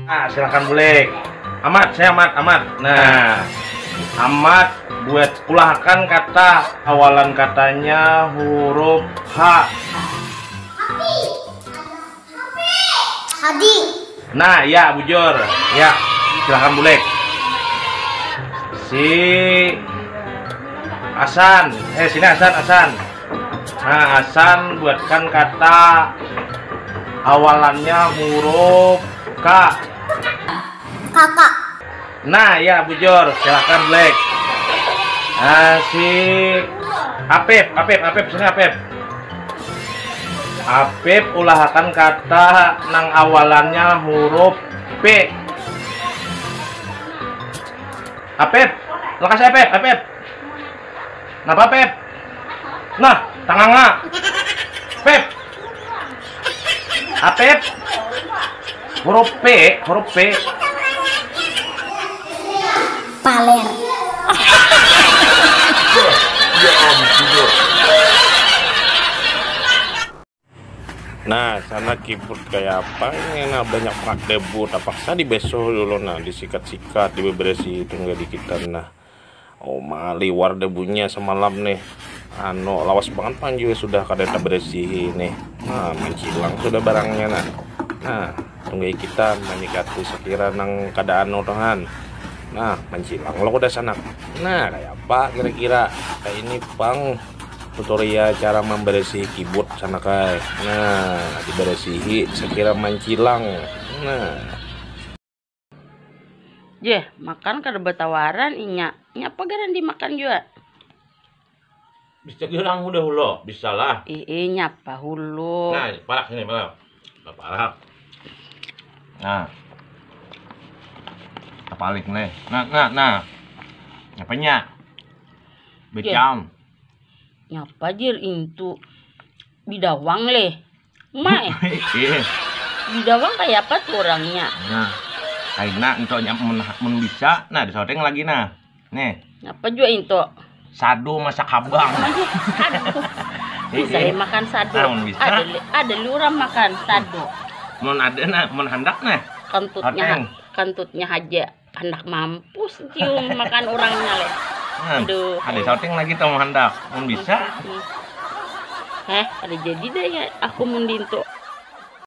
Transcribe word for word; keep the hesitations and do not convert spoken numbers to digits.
Ah, silakan bulik. Amat, saya Amat, Amat. Nah, Amat buat ulahakan kata awalan katanya huruf H. Hadi. Nah, ya bujur. Ya, silakan bulik. Si Hasan, eh sini Hasan, Hasan. Nah, Hasan buatkan kata awalannya huruf K. Kakak. Nah, ya bujur, silakan Black. Nah, si Apep, Apep, Apep, sini Apep. Apep ulahakan kata nang awalannya huruf P. Apep, lekas Apep, Apep. Napa Pep? Nah, tanganga. Pep. Apep. Huruf P, huruf P. Paler. Nah, sana keyboard kayak apa ini? Nah, banyak prak debu. Terpaksa dibesuh dulu, nah, disikat-sikat, dibeberesi itu nggak dikitan. Nah, oh, mah liwar debunya semalam nih. Anu, lawas banget panjui sudah kada taberesihi nih. Nah, mancilang sudah barangnya, nah. Nah, tunggai kita manyikati sakira nang kada anu tuh han. Nah, mancilang lo kuda sanak. Nah, kayak apa kira-kira? Kayak ini pang tutorial cara memberesihi keyboard sanak ai. Nah, diberesihi sakira mancilang. Nah. Jeh, makan kada batawaran inya. Inya apa garan dimakan jua? Bisa girang udah hulo, bisa lah. Ih, ih, nyapa hulo. Nah, parak sini, parak. Nah, parak. Nah. Tapalik nih. Nah, nah, nah. Apanya? Becam. Nyapa jir intu. Bidawang leh. Mai. Iya. Bidawang kayak apa tuh orangnya? Nah, kaina entok mun, mun bisa, nah disorting lagi nah. Nih. Apa jua itu? Sado masak habang. Aduh. Bisa ya makan sado. Nah, bisa. Ada, ada lurah makan sado. Mun ada nah, mun handak nah. Kentutnya, kentutnya aja. Handak mampus cium makan orangnya leh. Nah, aduh. Ada shooting lagi tuh mun handak. Mun bisa. Heh, ada jadi deh ya aku mun dinto.